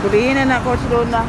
Kulihin na na, Coach Luna.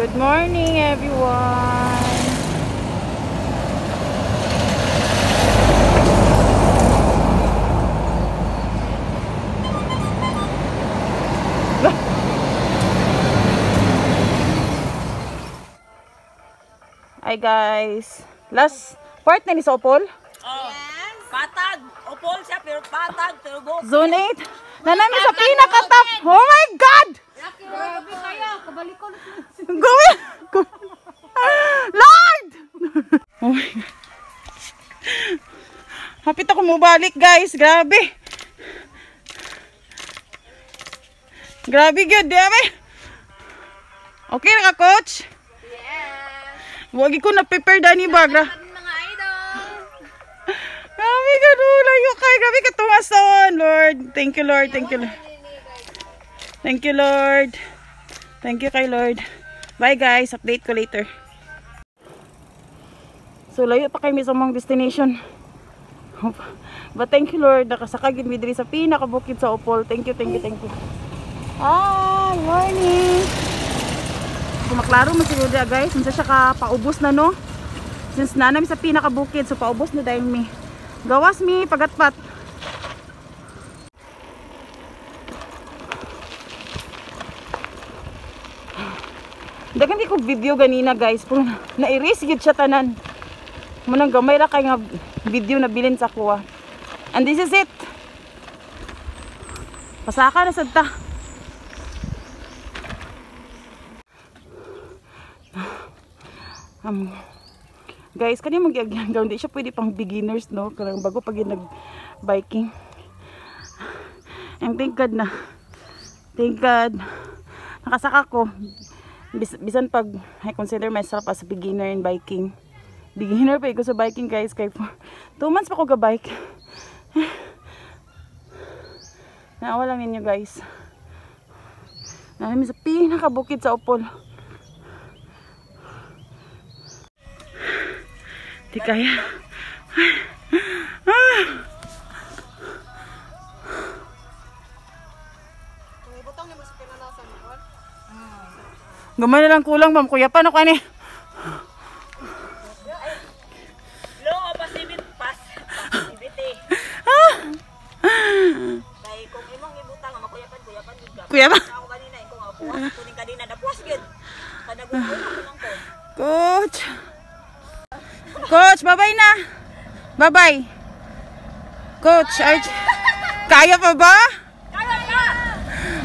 Good morning, everyone. Hi guys. Last part na ni sa Opol? Oh. Yes. Patag. Opol siya pero patag. Pero go. Zone 8. Nanami sa pinaka-top. Oh my God! Grabe kayo. Kabalikon. Go! Go. Lord! Oh my God. Hapit ako mubalik guys. Grabe. Grabe gyud, grabe. Okay na ka, coach? Wagi ko na-prepare dani ba, gra. Mga idol. Grabe ka, layo kay. Grabe ka tungason, Lord. Thank you, Lord. Thank you, Lord. Thank you, Lord. Thank you kay Lord. Bye, guys. Update ko later. So, layo pa kami sa mong destination. But thank you, Lord. Nakasaka gid mi diri sa pinakabukid sa Opol. Thank you, thank you, thank you. Hi, morning. Kumaklaro man siguro dia guys, unsa siya ka paubos na no. Since na nami sa pinakabukid, so paubos na dahil mi. Gawas mi pagatpat. Dagan di ko video ganina guys, pero na-erase gyud siya tanan. Munang gamay ra kay nga video na bilin sa kuha. And this is it. Pasaka na sad ta. Guys, kani mong giagyan hindi siya pwede pang beginners no, karang bago pag nag-biking. And thank God na. Thank God. Nakasaka ko. Bisan pag I consider myself as a beginner in biking. Beginner pa ko sa biking guys kay for 2 months pa ko ga-bike. Naawa lang ninyo guys. Namin sa pinakabukid sa Opol. Di kaya. Gamay na lang kulang, ma'am. Kuya, paano ka ni? Low o pasibit pas. Pasibit eh. Kay kung imong ibutang, makuyapan, kuyapan. Kuya ba? Ako kanina, ikaw nga, puwas. Kuning kanina, napuwas yun. Kanagugulan ako lang ko. Coach! Coach, bye-bye na. Bye-bye. Coach, ay, kaya pa ba? Kaya pa!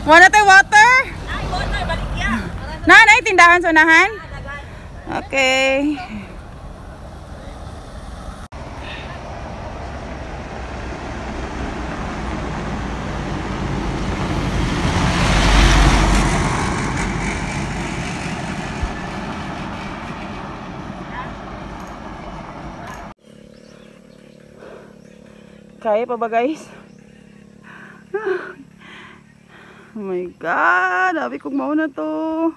Wala tayo water? Ay, water, balik ya. Nanay, tindahan sa unahan? Okay. Kaya pa ba guys? Oh my God! Sabi kong mauna to.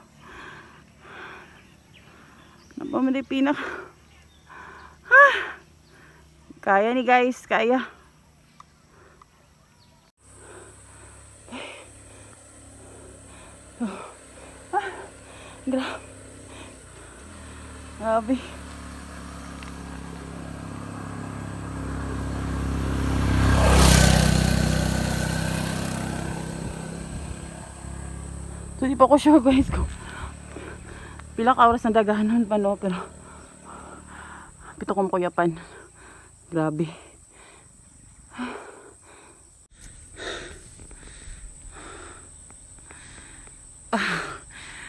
Napamili pinak. Kaya ni guys, kaya. Grabe. Grabe. So, di pa ko sure guys kung pila ka oras na dagahanon pa no, pero pito kong kuyapan. Grabe.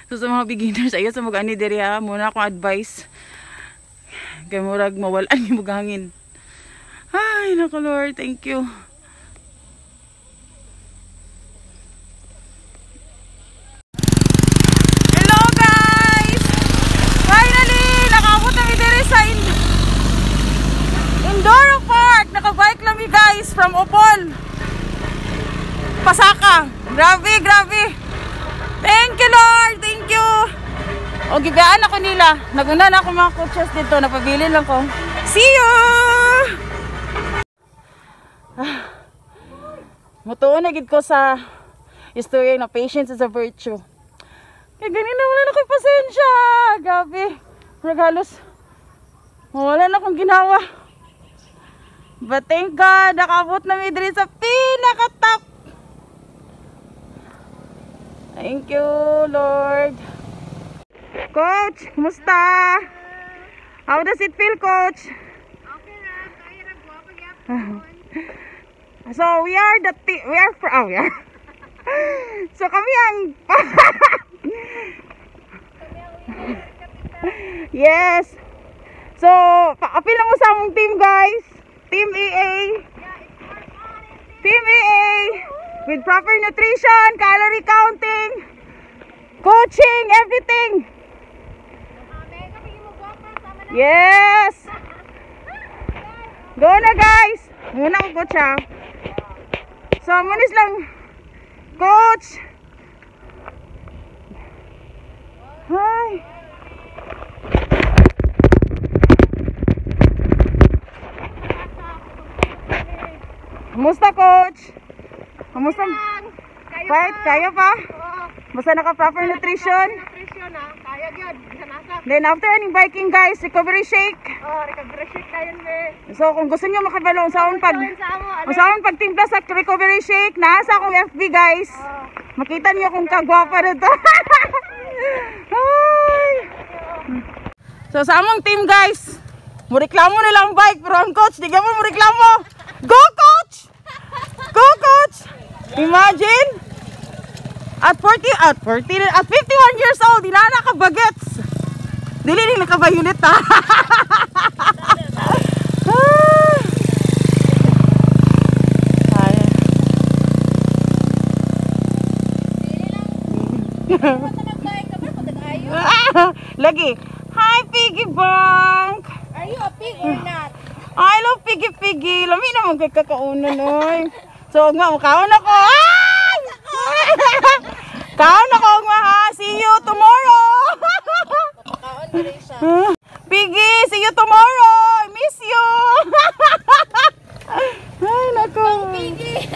So sa mga beginners, ayaw sa mag-ani diri ha, muna akong advice. Kay murag mawalan yung hangin. Ay, naku Lord, thank you. Hello guys! Finally, nakaabot na mi diri sa Indoro Park. Nakabike lang mi guys from Opol. Pasaka. Grabe, grabe. Thank you Lord, thank you. O gibiyaan ako nila. Naguna na ako mga coaches dito, napabili lang ko. See you. Mutuo na gid ko sa istorya na patience is a virtue. Kaya ganun na wala na akong pasensya. Grabe. Murag halos wala na akong ginawa. But thank God, nakaabot na mi diri sa pinaka-top. Thank you, Lord. Coach, kumusta? How does it feel, Coach? Okay ra, kaya ra guwapo gyapon. So we are the we are oh, we are. So kami ang yes. So paapil lang mo sa among team, guys. Team EA. Team EA with proper nutrition, calorie counting, coaching, everything. Yes. Go na guys. Muna ko, coach ha. So munis lang, coach. Hi. Kumusta, coach? Kumusta? Kaya Fight, kaya pa? Basta naka proper nutrition. Nutrition ha, kaya gyud, bisan asa. Then after aning biking guys, recovery shake. Oh, recovery shake kayon be. So kung gusto niyo makabalo unsaon pag unsaon pagtimpla sa recovery shake, naa sa akong FB guys. Makita niyo kung kagwapa nito. Hi. So sa among team guys, mo reklamo nila ang bike pero ang coach di mo reklamo. Go coach! Go coach! Imagine at 40 at 40 at 51 years old, di na nakabagets. Dili rin nakabayulit ha. Lagi. Hi Piggy Bank. Are you a pig or not? I love Piggy Piggy. Lami naman kay kakaunan oy. So nga kaon ako. Ay! Kaon ako nga ha. See you tomorrow. Kaon diri siya. Piggy, see you tomorrow. I miss you. Ay nako. Piggy.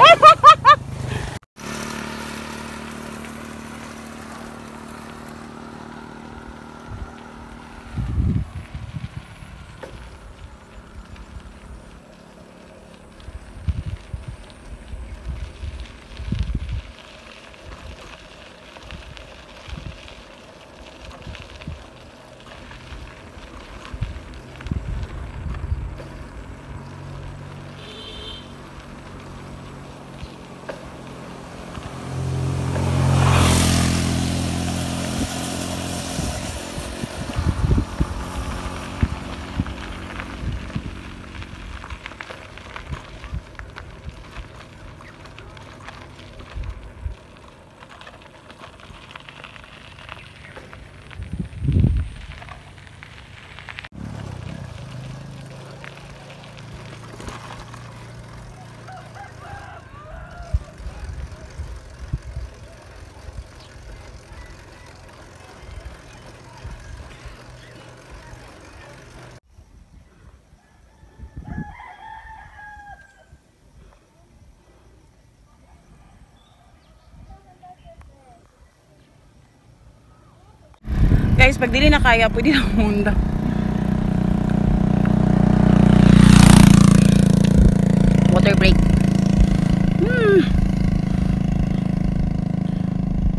Guys, pag dili na kaya, pwede na muna. Water break.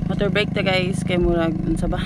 Water break ta guys, kay murag unsa ba?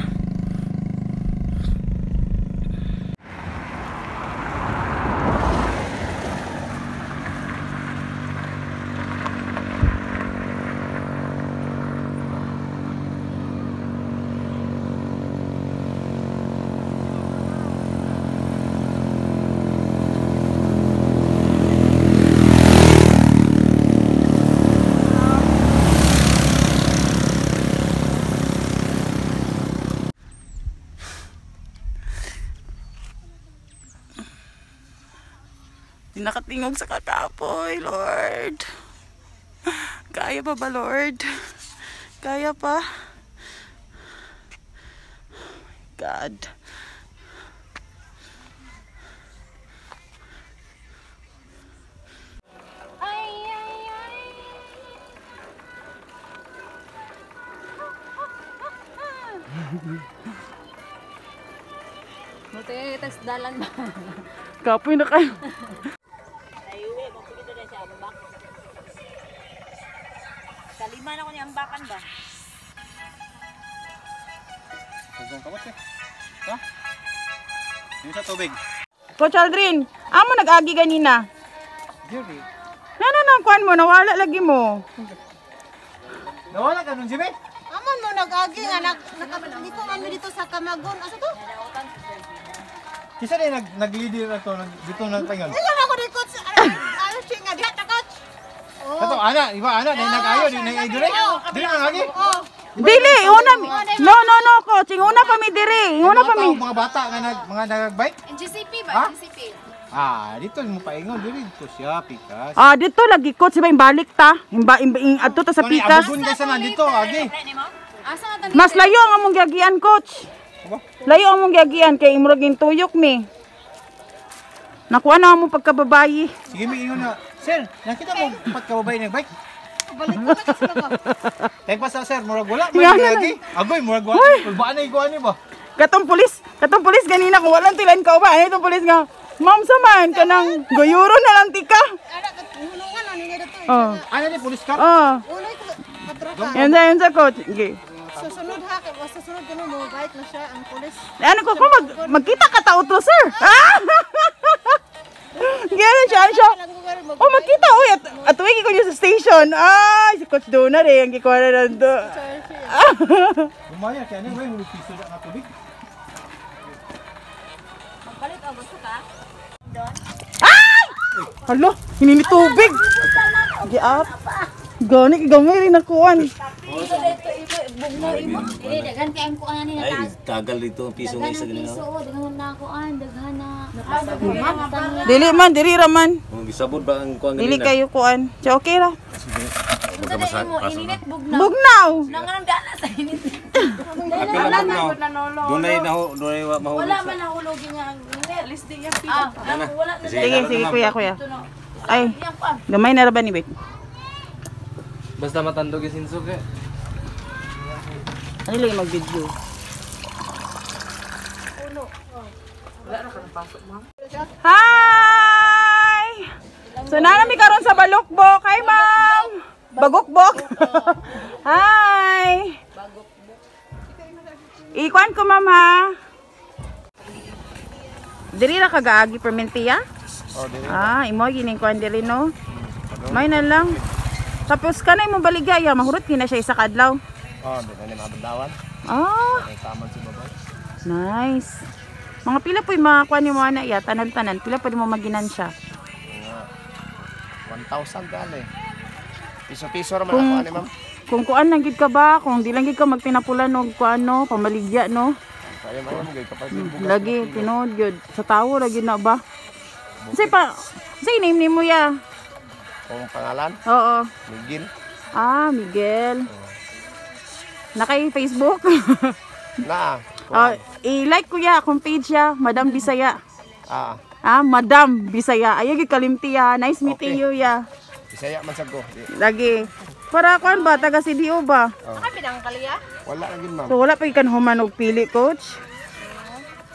Tingog sa kakapoy, Lord. Kaya pa ba, Lord? Kaya pa? God. Ay, ay, ay. Buti tas dalan ba? Kapoy na kayo. Ayuwi, magpulito na siya ambak. Kalima na ko ni ambakan ba? Hugong kamot eh. Ha? Yung sa tubig. Coach Aldrin, amo nag-agi ganina. Jerry. Na na na, kuan mo, nawala lagi mo. Nawala ka nun, Jimmy? Amon mo nag-agi nga nag nakaliko man mi dito sa Kamagon. Asa to? Kisa din nag-leader na to, dito nagpaingon. Ila na ko di coach. Ano siya nga diha ta coach? Kato, ana, iba ana, dahil nag-ayo, dahil nag-ayo dire. Dire nang agi. Oh. Dili, una, no, no, no, coach, inguna pa mi diri, inguna pa mi. Mga bata nga nag, mga nag-bike. GCP ba? Ha? GCP. Ah, dito mo paingon, dire dito siya, pikas. Ah, dito lagi coach, diba imbalik ta? Imba, imba, ing, adto ta sa Kung ni pikas. abugon kaysa na dito, agi. Asa nga Mas layo ang among giagian, coach. Aba? Layo ang among giagian kay imurag tuyok mi. Nakuha na mo pagkababayi. Sige, may ingon na. Sir, nakita mo pagkababay ng bike? Balik ko na kasi ba. Thank pa sa sir, murag wala Nga man na agi. Agoy, murag wala. Ulbaan na iguan ni ba? Katong pulis ganina kung walang tilan ka ba, ano itong pulis nga? Ma'am saman kanang guyuro na lang tika. Ara ka hulungan ano niya dito. Oh. Ana ni police car? Oh. Uloy ko patroka. Yan sa coach. Okay. Susunod ha kay basta susunod kuno mo bike na siya ang pulis. Ano ko ko magkita ka ta utlo, sir. Ah! Gano'n siya, ano siya? Oh, magkita oy at atuwi ko niyo sa station. Ay, si Coach Dona rin ang gikuha na nando. Lumaya kay ano, may hulog piso na nga tubig. Magpalit o gusto ka? Ay! Alo, hinini tubig. Giap. Gani gamay rin nakuan. Dili daghan kay ang kuan ni Ay, nataas. tagal dito ang piso Daghan ng isa ang ganun. piso, oh, daghan na kuan, daghan na. Dili man, diri ra man. Kung gisabot ba ang kuan Dili ganina? kayo kuan. Siya okay ra. Unsa na imo ininit bugnaw. Bugnaw. Nanganong dala sa init. Apil lang bugnaw. Dunay na ho, dunay wa mahulog Wala sa. man nahulog nga ang init. Ah, wala na Sige, sige kuya, kuya. Ay, iyang kuan. gamay na ra ba ni Bek? Basta matandog yung sinsog eh. Ano lang mag-video? Hi! So nanami karon sa Balukbok. Hi, ma'am. Bagukbok. Hi. Ikuan ko, ma'am, ha. Diri ra kagaagi permentiya? Oh, dire. Ah, imo gining kuan diri no. May na lang. Tapos kanay mo baligaya, mahurot kina siya isa ka adlaw. Oh, dire ni mabandawan. Ah, May taman si babay. nice. Mga pila po yung mga kuan ni mo ana ya, tanan-tanan, pila pa mo maginan siya. 1,000 dali. Piso-piso ra man Kung ako ani ma'am. kung kuan lang gid ka ba, kung di lang gid ka magtinapulan og kuan no, pamaligya no. Kaya man mo gay kapag bugas. Lagi tinuod gyud sa tawo ra gyud na ba. Say pa, say name nimo ya. Kung pangalan, Oo. Miguel. Ah, Miguel. Nakay Facebook. Na. Ah, i-like ko ya akong page ya, Madam Bisaya. Ah, Ah, Madam Bisaya. Ayaw gyud kalimti ya. Nice meeting Okay. you ya. Bisaya man sad ko. Di- Lagi. Para kuan ba taga CDO ba? Wala ra gid ma'am. So wala pa ikan human og pili coach.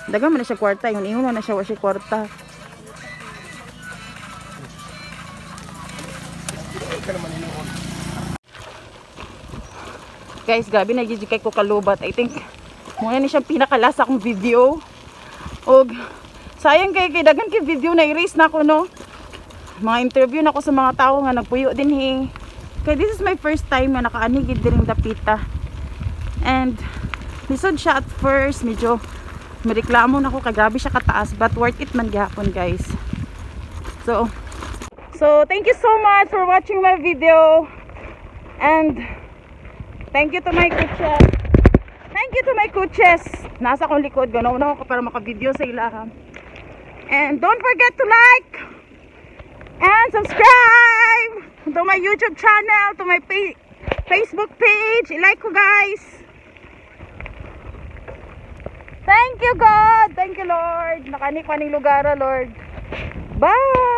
Daga man na siya kwarta, ingon ingon na siya wa siya kwarta. Guys, grabe na gid kay ko kalubat. I think mo na ni siyang pinakalasa akong video. Og sayang kay kay daghan kay video na erase na ako no. Mga interview na ako sa mga tao nga nagpuyo din he. Kay this is my first time nga nakaani gid diring dapita. And lisod siya at first, medyo mareklamo na ako kay grabe siya kataas but worth it man gihapon guys. So thank you so much for watching my video and thank you to my coaches. Thank you to my coaches. Nasa akong likod, ganaw na ako para maka-video sa ila. Ha. And don't forget to like, and subscribe to my YouTube channel, to my Facebook page. I-like ko, guys. Thank you, God. Thank you, Lord. Nakanik ko aning lugar, Lord. Bye!